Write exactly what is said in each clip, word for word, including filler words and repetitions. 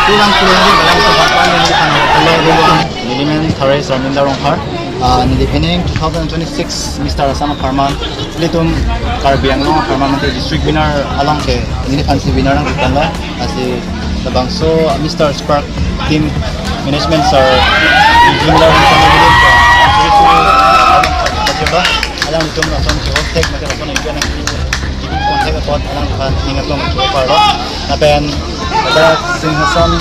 Tulang tulang di dalam tempat kami ini kan kalau dulu. Neli men Thare Sarminda Rongphar. Ah, neli pening two thousand twenty-six Mister Assam apharman. Ilitum Karbi Anglong apharman mate district winner along ke neliphan si winner nangkepanglo. Lasi labangso Mister Spark team management sir, Jim Larry, alangtum lason ke host thek mate lason enjoy nang contact apot alangphan ning atum ke parlo. Lapen pada Singhason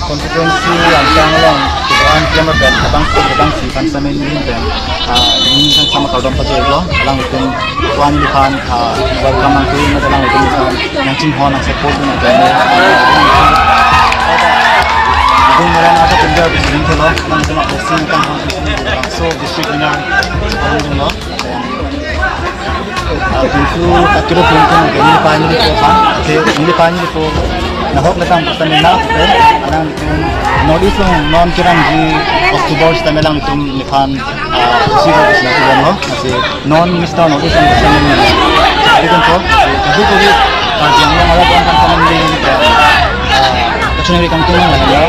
constituency angkang along kedoan klem pen abang abang si kan samen pen, ah, ning kan sama kardom pajirlo. Alangtum wan liphan, ah, welcome nangkuri mate alangtum liphan nangchinghon nang support dun nang. Itum meran ada pinjau di sini ke lo, alangtum aposi kan so district winner lo. Ah, pintu takiro pintu ke neli pani po kan, ate neli pani po nahok letang pasan na pe, alangtum North East along non kirang di October sita alangtum neliphan, ah, si ko na ko lo, lasi non Mister North East along pasan na. Jadi kan so, jadi ko di, ah, yang yang ada kan kan kan di, ah, kacung di kan kan ya.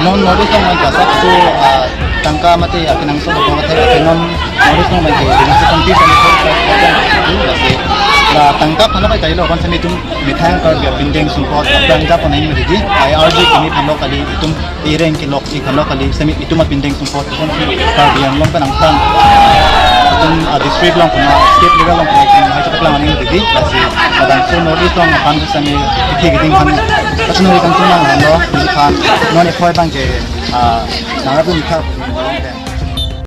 Non North East along pasan so, ah, tangka mate akenangsot ko mate non North East along ke dengan seperti sama ko lasi la tangka aphan bai kailo kan sami itum methang Karbi apindeng sumpot aphrang jap oneng merigi I R G kimi aphan lo kali, itum ireng kelok si aphan lo kali, sami itum apindeng sumpot kon si Karbi Anglong pen angtan itum, ah, district along kuna state level along kuna itum hai chapaklang oneng merigi. Lasi kadang so North East along aphan sami kithi kithi aphan kacung di kan so nang lo aphan non ephoi abang ke, ah, nang atum kha